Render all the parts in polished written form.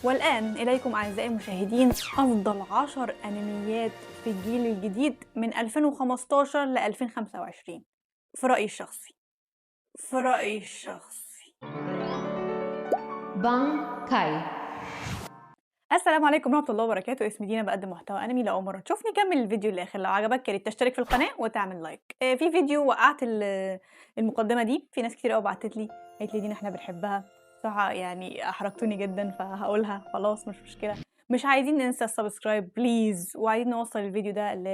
والآن إليكم أعزائي المشاهدين أفضل 10 أنميات في الجيل الجديد من 2015 ل 2025 في رأيي الشخصي. في رأيي الشخصي. بانكاي. السلام عليكم ورحمة الله وبركاته، اسمي دينا، بقدم محتوى انمي. لو أول مرة تشوفني كمل الفيديو للآخر، لو عجبك يا ريت تشترك في القناة وتعمل like. في فيديو وقعت المقدمة دي، في ناس كتير قوي بعتت لي قالت لي دينا احنا بنحبها، صراحة يعني أحرجتوني جدا فهقولها خلاص مش مشكلة. مش عايزين ننسى ال subscribe please، وعايزين نوصل الفيديو ده ل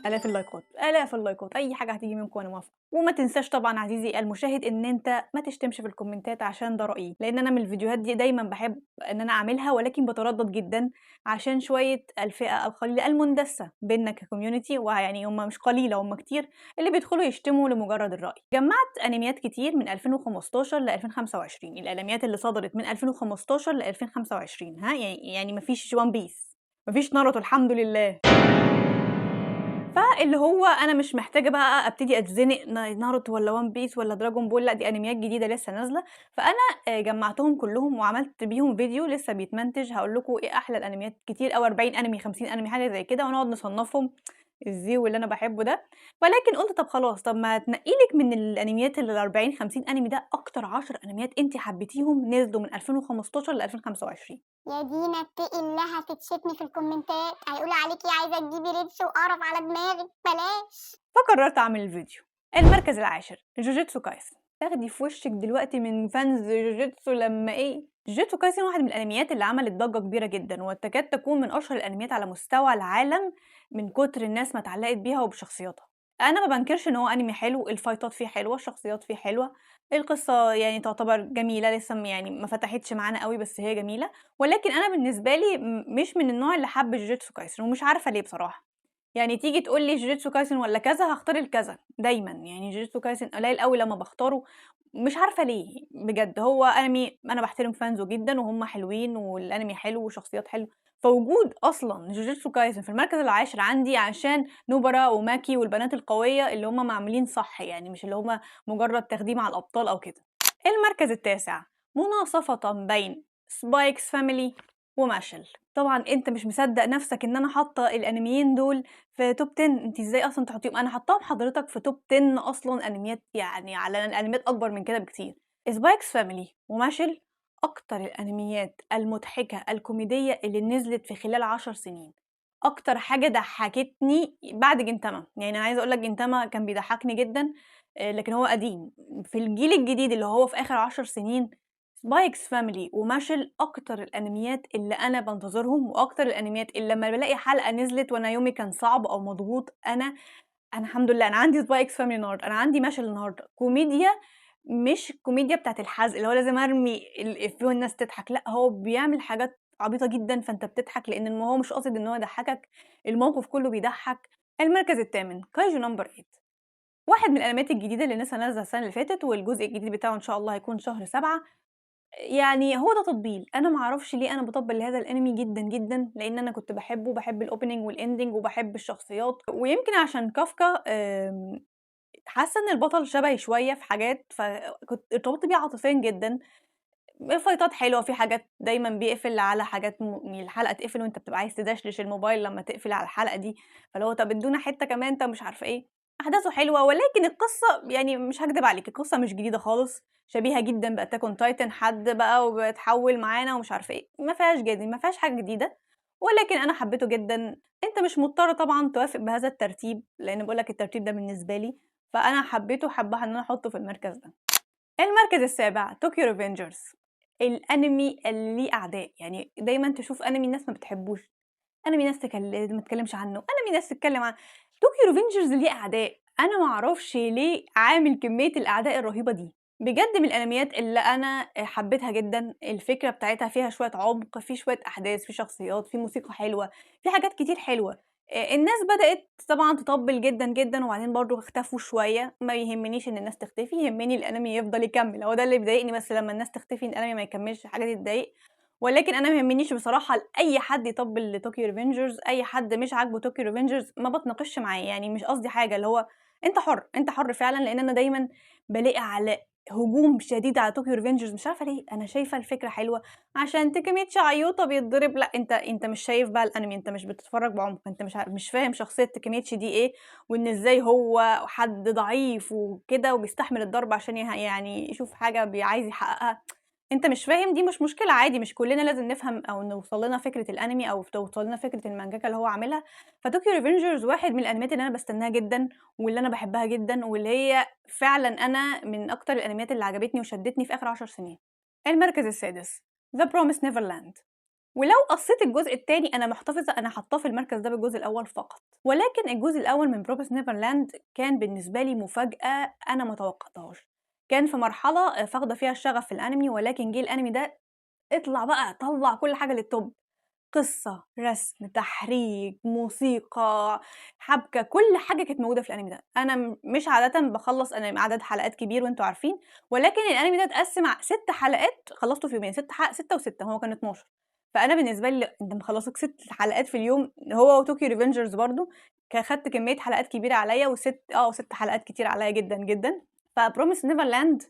آلاف اللايكات، آلاف اللايكات، أي حاجة هتيجي منكم أنا موافقة. وما تنساش طبعا عزيزي المشاهد إن أنت ما تشتمش في الكومنتات عشان ده رأيي، لأن أنا من الفيديوهات دي دايما بحب إن أنا أعملها، ولكن بتردد جدا عشان شوية الفئة القليلة المندسة بيننا ك community، ويعني هم مش قليلة هم كتير اللي بيدخلوا يشتموا لمجرد الرأي. جمعت أنميات كتير من 2015 ل 2025، الأنميات اللي صدرت من 2015 ل 2025، ها يعني مفيش One Piece، مفيش ناروتو الحمد لله. فاللي هو انا مش محتاجه بقى ابتدي اتزنق ناروتو ولا One Piece ولا Dragon Ball، لا دي انميات جديدة لسه نازله. فانا جمعتهم كلهم وعملت بيهم فيديو لسه بيتمنتج، هقول لكم ايه احلى الانميات، كتير قوي 40 انمي 50 انمي حاجة زي كده، ونقعد نصنفهم الزيو اللي انا بحبه ده. ولكن قلت طب خلاص، طب ما تنقي لك من الانميات اللي 40 50 انمي ده اكتر 10 انميات انت حبيتيهم نزلوا من 2015 ل 2025. يا دينا اتقي الله، هتتشتمي في الكومنتات، هيقولوا عليكي عايزه تجيبي reach وقرف على دماغك، بلاش. فقررت اعمل الفيديو. المركز العاشر جوجيتسو كايسن. تاخدي في وشك دلوقتي من fans جوجيتسو لما ايه، جوجيتسو كايسن واحد من الانميات اللي عملت ضجه كبيرة جدا، وتكاد تكون من اشهر الانميات على مستوى العالم من كتر الناس ما اتعلقت بيها وبشخصياتها. انا ما بنكرش ان هو انمي حلو، الفايتات فيه حلوة، الشخصيات فيه حلوة، القصة يعني تعتبر جميلة، لسه يعني ما فتحتش معانا قوي بس هي جميلة. ولكن انا بالنسبة لي مش من النوع اللي حب جوجيتسو كايسن، ومش عارفه ليه بصراحة. يعني تيجي تقول لي جوجيتسو كايسن ولا كذا هختار الكذا دايما، يعني جوجيتسو كايسن قليل قوي لما بختاره، مش عارفه ليه بجد. هو انمي انا بحترم fans ه جدا وهم حلوين والانمي حلو وشخصيات حلوة، فوجود اصلا جوجيتسو كايسن في المركز العاشر عندي عشان نوبرا وماكي والبنات القوية اللي هم معمولين صح، يعني مش اللي هم مجرد تخديم على الابطال او كده. المركز التاسع مناصفه بين Spy x Family وماشل. طبعا انت مش مصدق نفسك ان انا حاطه الانميين دول في top 10، انت ازاي اصلا تحطيهم؟ انا حطاهم حضرتك في top 10 اصلا انميات، يعني على انميات اكبر من كده بكتير. Spy x Family وماشل اكتر الانميات المضحكة الكوميدية اللي نزلت في خلال 10 سنين، اكتر حاجة ضحكتني بعد جنتاما. يعني انا عايزه اقول لك جنتاما كان بيضحكني جدا، لكن هو قديم. في الجيل الجديد اللي هو في اخر 10 سنين Spy x Family وماشل اكتر الانميات اللي انا بنتظرهم، واكتر الانميات اللي لما بلاقي حلقة نزلت وانا يومي كان صعب او مضغوط، انا الحمد لله انا عندي Spy x Family النهارده، انا عندي ماشل النهارده. كوميديا مش الكوميديا بتاعت الحزق اللي هو لازم ارمي الافيه والناس تضحك، لا هو بيعمل حاجات عبيطه جدا فانت بتضحك لان هو مش قاصد ان هو يضحكك، الموقف كله بيضحك. المركز الثامن كايجو number 8، واحد من الانميات الجديدة اللي لسه نازله السنة اللي فاتت، والجزء الجديد بتاعه ان شاء الله هيكون شهر 7. يعني هو ده تطبيل، انا ما اعرفش ليه انا بطبل لهذا الانمي جدا جدا، لان انا كنت بحبه، بحب ال opening وال ending وبحب الشخصيات، ويمكن عشان كافكا حاسه ان البطل شبهي شوية في حاجات، فكنت ارتبطت بيه عاطفيا جدا. الفايتات حلوة، في حاجات دايما بيقفل على حاجات الحلقة تقفل وانت بتبقى عايز تدشلش الموبايل لما تقفل على الحلقة دي، فلو طب ادونا حتة كمان، طب مش عارفه ايه. احداثه حلوة، ولكن القصة يعني مش هكدب عليك القصة مش جديدة خالص، شبيهه جدا ب Attack on Titan، حد بقى وبيتحول معانا ومش عارفه ايه، ما فيهاش جديد، ما فيهاش حاجة جديدة، ولكن انا حبيته جدا. انت مش مضطر طبعا توافق بهذا الترتيب، لان بقول لك الترتيب ده بالنسبة لي، فانا حبيته وحابة ان انا احطه في المركز ده. المركز السابع Tokyo Revengers، الانمي اللي ليه اعداء. يعني دايما تشوف انمي الناس ما بتحبوش، انمي ناس ما تتكلمش عنه، انمي ناس تتكلم عنه. Tokyo Revengers ليه اعداء، انا ما اعرفش ليه عامل كمية الاعداء الرهيبة دي. بجد من الانميات اللي انا حبيتها جدا، الفكرة بتاعتها فيها شوية عمق، في شوية احداث، في شخصيات، في موسيقى حلوة، في حاجات كتير حلوة. الناس بدات طبعا تطبل جدا جدا، وبعدين برضو اختفوا شوية. ما يهمنيش ان الناس تختفي، يهمني الانمي يفضل يكمل، هو ده اللي بيضايقني. بس لما الناس تختفي الانمي ما يكملش، حاجة دي تضايق. ولكن انا ما يهمنيش بصراحة لاي حد يطبل ل Tokyo Revengers، اي حد مش عاجبه Tokyo Revengers ما بتناقشش معاه، يعني مش قصدي حاجة، اللي هو انت حر، انت حر فعلا. لان انا دايما بلاقي على هجوم شديد على Tokyo Revengers، مش عارفة ليه، أنا شايفة الفكرة حلوة عشان تاكيميتشي عيوطة بيتضرب، لأ أنت مش شايف بقى الأنمي، أنت مش بتتفرج بعمق، أنت مش فاهم شخصية تاكيميتشي دي إيه، وإن إزاي هو حد ضعيف وكده وبيستحمل الضرب عشان يعني يشوف حاجة عايز يحققها، أنت مش فاهم، دي مش مشكلة عادي، مش كلنا لازم نفهم أو نوصل لنا فكرة الأنمي أو توصل لنا فكرة المانجاكا اللي هو عاملها. ف Tokyo Revengers واحد من الأنميات اللي أنا باستناها جدًا، واللي أنا باحبها جدًا، واللي هي فعلًا أنا من أكتر الأنميات اللي عجبتني وشدتني في آخر 10 سنين. المركز السادس The Promised Neverland، ولو قصيت الجزء التاني أنا محتفظة، أنا حاطاه في المركز ده بالجزء الأول فقط، ولكن الجزء الأول من Promised Neverland كان بالنسبة لي مفاجأة أنا ما توقعتهاش. كان في مرحلة فاقدة فيها الشغف في الأنمي، ولكن جه الأنمي ده اطلع بقى، طلع كل حاجة لل top، قصة، رسم، تحريك، موسيقى، حبكة، كل حاجة كانت موجودة في الأنمي ده. أنا مش عادة بخلص أنا عدد حلقات كبير وانتوا عارفين، ولكن الأنمي ده اتقسم 6 حلقات خلصته في يومين، 6 و6، هو كان 12. فأنا بالنسبة لي لا، أنت مخلصك 6 حلقات في اليوم، هو و Tokyo Revengers برضو خدت كمية حلقات كبيرة عليا، وست حلقات كتير عليا جدا جدا. ف Promised Neverland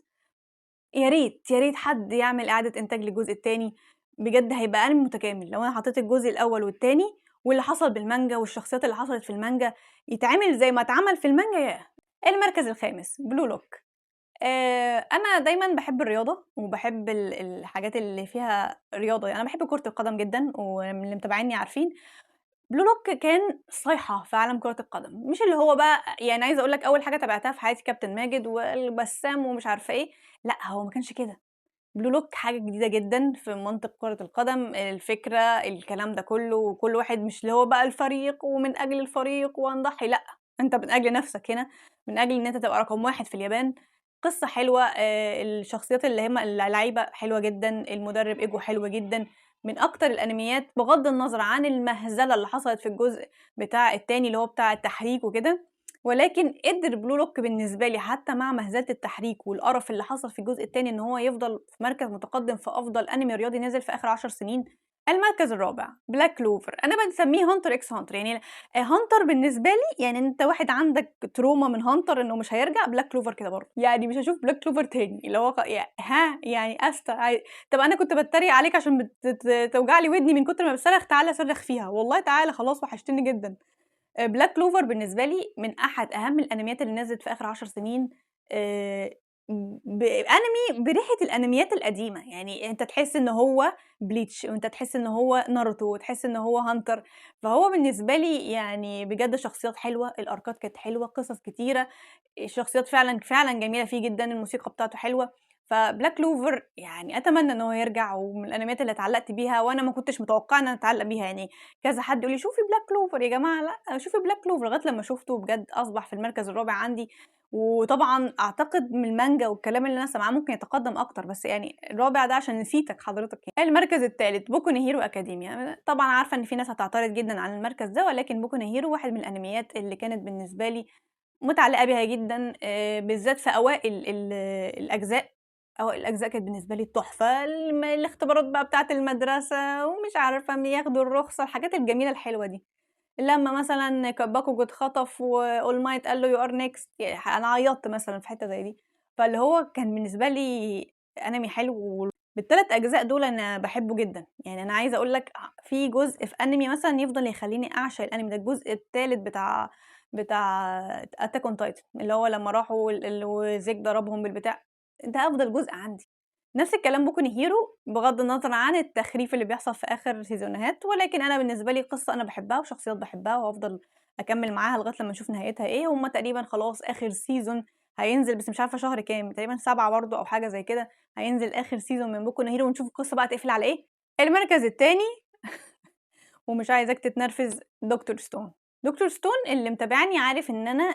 يا ريت، يا ريت حد يعمل إعادة إنتاج للجزء التاني، بجد هيبقى أنمي متكامل. لو أنا حطيت الجزء الأول والتاني واللي حصل بالمانجا والشخصيات اللي حصلت في المانجا يتعمل زي ما اتعمل في المانجا. يا المركز الخامس Blue Lock. أنا دايماً بحب الرياضة وبحب الحاجات اللي فيها رياضة، أنا بحب كرة القدم جداً واللي متابعيني عارفين. Blue Lock كان صيحة في عالم كرة القدم، مش اللي هو بقى عايزة أقول لك أول حاجة تابعتها في حياتي كابتن ماجد والبسام ومش عارفة إيه، لا هو ما كانش كده. Blue Lock حاجة جديدة جداً في منطق كرة القدم، الفكرة الكلام ده كله، وكل واحد مش اللي هو بقى الفريق ومن أجل الفريق وهنضحي، لا أنت من أجل نفسك هنا، من أجل إن أنت تبقى رقم 1 في اليابان. قصة حلوة، الشخصيات اللي هم اللعيبة حلوة جداً، المدرب إيجو حلو جداً. من أكتر الأنميات بغض النظر عن المهزلة اللي حصلت في الجزء بتاع التاني اللي هو بتاع التحريك وكده، ولكن قدر Blue Lock بالنسبة لي حتى مع مهزلة التحريك والقرف اللي حصل في الجزء التاني إن هو يفضل في مركز متقدم في أفضل أنمي رياضي نزل في آخر 10 سنين. المركز الرابع Black Clover، أنا بنسميه Hunter x Hunter، Hunter بالنسبة لي أنت واحد عندك trauma من Hunter إنه مش هيرجع، Black Clover كده برضه، مش هشوف Black Clover تاني، اللي هو ها يعني أستا، طب أنا كنت بتريق عليك عشان توجع لي ودني من كتر ما بصرخ، تعالى صرخ فيها والله، تعالى خلاص وحشتني جدا. Black Clover بالنسبة لي من أحد أهم الأنميات اللي نزلت في آخر 10 سنين، أنمي بريحة الأنميات القديمة، أنت تحس إن هو Bleach، وأنت تحس إن هو ناروتو، وتحس إن هو Hunter. فهو بالنسبة لي بجد شخصيات حلوة، الأركات كانت حلوة، قصص كتيرة، الشخصيات فعلا جميلة فيه جدا، الموسيقى بتاعته حلوة. ف Black Clover أتمنى إن هو يرجع، ومن الأنميات اللي اتعلقت بيها وأنا ما كنتش متوقعة إن أنا أتعلق بيها، كذا حد يقول لي شوفي Black Clover يا جماعة، لا شوفي Black Clover، لغاية لما شفته بجد أصبح في المركز الرابع عندي. وطبعا أعتقد من المانجا والكلام اللي أنا سامعاه ممكن يتقدم أكتر، بس الرابع ده عشان نسيتك حضرتك. المركز الثالث Boku no Hero Academia، طبعا عارفة إن في ناس هتعترض جدا على المركز ده، ولكن Boku no Hero واحد من الأنميات اللي كانت بالنسبة لي متعلقة بيها جدا، بالذات في أوائل الأجزاء. أوائل الأجزاء كانت بالنسبة لي تحفة، الاختبارات بقى بتاعة المدرسة ومش عارفة مين ياخدوا الرخصة، الحاجات الجميلة الحلوة دي. لما مثلا باكوجو اتخطف و All Might قال له you are next، أنا عيطت مثلا في حتة زي دي. فاللي هو كان بالنسبة لي أنمي حلو، بالتلات أجزاء دول أنا بحبه جدا. أنا عايزة أقول لك في جزء في أنمي مثلا يفضل يخليني أعشق الأنمي ده، الجزء التالت بتاع Attack on Titan، اللي هو لما راحوا وزيك ضربهم بالبتاع، ده أفضل جزء عندي. نفس الكلام Boku no Hero، بغض النظر عن التخريف اللي بيحصل في آخر سيزونات، ولكن أنا بالنسبة لي قصة أنا بحبها وشخصيات بحبها وهفضل أكمل معاها لغاية لما نشوف نهايتها إيه. هما تقريبا خلاص آخر season هينزل، بس مش عارفة شهر كام، تقريبا 7 برضو أو حاجة زي كده، هينزل آخر season من Boku no Hero ونشوف القصة بقى تقفل على إيه. المركز التاني ومش عايزاك تتنرفز، Dr. Stone. Dr. Stone اللي متابعني عارف إن أنا،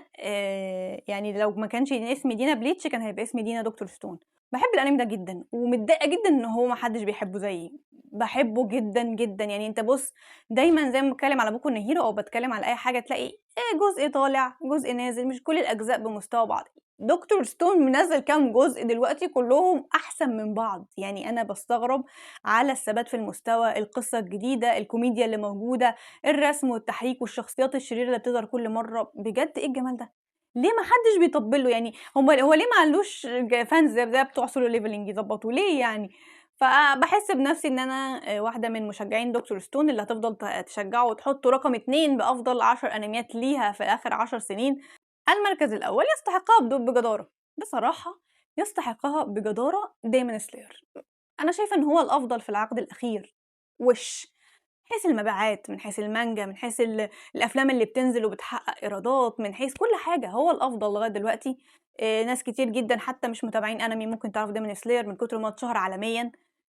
لو ما كانش اسمي دينا Bleach كان هيبقى اسمي دينا Dr. Stone. بحب الانمي ده جدا ومتضايقه جدا ان هو ما حدش بيحبه زيي، بحبه جدا جدا. انت بص دايما زي ما بتكلم على Boku no Hero او بتكلم على اي حاجه تلاقي جزء طالع جزء نازل، مش كل الاجزاء بمستوى بعض. Dr. Stone منزل كام جزء دلوقتي كلهم احسن من بعض، انا بستغرب على الثبات في المستوى، القصه الجديده، الكوميديا اللي موجوده، الرسم والتحريك والشخصيات الشريره اللي بتظهر كل مره، بجد ايه الجمال ده. ليه ما حدش بيطبل له؟ يعني هو ليه ما عندوش fans زي بتوع Solo Leveling يضبطوه ليه يعني؟ فباحس بنفسي إن أنا واحدة من مشجعين دكتور ستون اللي هتفضل تشجعه وتحطه رقم 2 بأفضل 10 أنميات ليها في آخر 10 سنين. المركز الأول يستحقها بجدارة، بصراحة يستحقها بجدارة Demon Slayer. أنا شايفة إن هو الأفضل في العقد الأخير، وش من حيث المبيعات، من حيث المانجا، من حيث الأفلام اللي بتنزل وبتحقق إيرادات، من حيث كل حاجة هو الأفضل لغاية دلوقتي. ناس كتير جدا حتى مش متابعين أنمي ممكن تعرف Demon Slayer من كتر ما اتشهر عالميا،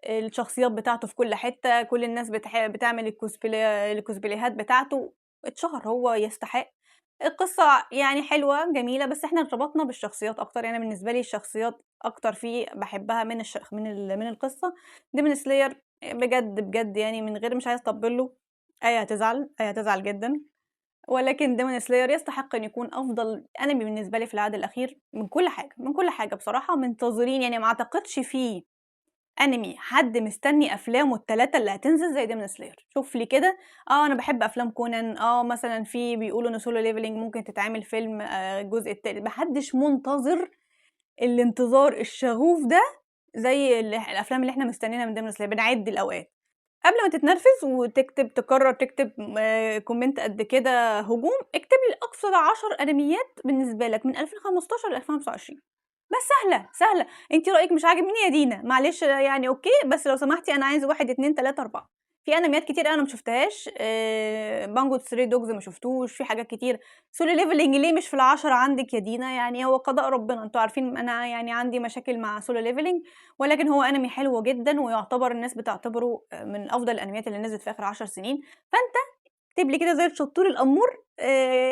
الشخصيات بتاعته في كل حتة، كل الناس بتعمل الكوسبلايات بتاعته، اتشهر، هو يستحق. القصة يعني حلوة جميلة، بس احنا ارتبطنا بالشخصيات أكتر، يعني بالنسبة لي الشخصيات أكتر فيه بحبها من القصة. Demon Slayer بجد بجد يعني من غير، مش عايز أطبل له، آية هتزعل، آية هتزعل جدا، ولكن Demon Slayer يستحق إن يكون أفضل أنمي بالنسبة لي في العقد الأخير من كل حاجة، من كل حاجة بصراحة. منتظرين يعني، ما أعتقدش فيه أنمي حد مستني أفلامه ال3 اللي هتنزل زي Demon Slayer. شوف لي كده، أنا بحب أفلام كونان، مثلا في بيقولوا إن Solo Leveling ممكن تتعمل فيلم، الجزء التالت، محدش منتظر الانتظار الشغوف ده زي الأفلام اللي إحنا مستنيينها من Demon Slayer. بنعد الأوقات قبل ما تتنرفز وتكتب، تقرر تكتب comment قد كده هجوم، اكتب لي أقصى 10 أنميات بالنسبة لك من 2015 ل 2025، بس سهلة سهلة. انتي رأيك مش عاجبني يا دينا، معلش يعني okay، بس لو سمحتي انا عايزة 1 2 3 4. في انميات كتير انا ما شفتهاش، Bungo Stray Dogs ما شفتوش، في حاجات كتير. Solo Leveling ليه مش في ال10 عندك يا دينا؟ يعني هو قضاء ربنا، انتوا عارفين انا يعني عندي مشاكل مع Solo Leveling، ولكن هو انمي حلو جدا ويعتبر الناس بتعتبره من افضل الانميات اللي نزلت في اخر 10 سنين. فانت اكتب لي كده زي الشطور الامور،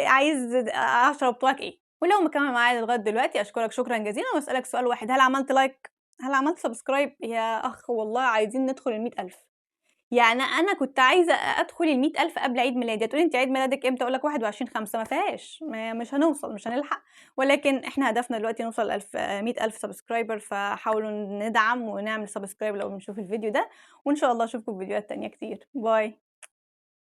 عايز 10 بتوعك ايه. ولو مكمل معايا لغايه دلوقتي اشكرك شكرا جزيلا، واسالك سؤال واحد، هل عملت like؟ هل عملت subscribe؟ يا اخ والله عايزين ندخل 100,000. يعني انا كنت عايزه ادخل 100,000 قبل عيد ميلادي. هتقولي انت عيد ميلادك امتى؟ اقول لك 21/5، ما فيهاش، مش هنوصل، مش هنلحق، ولكن احنا هدفنا دلوقتي نوصل 100,000 subscriber، فحاولوا ندعم ونعمل subscribe لو بنشوف الفيديو ده، وان شاء الله اشوفكم في فيديوهات تانية كتير. bye.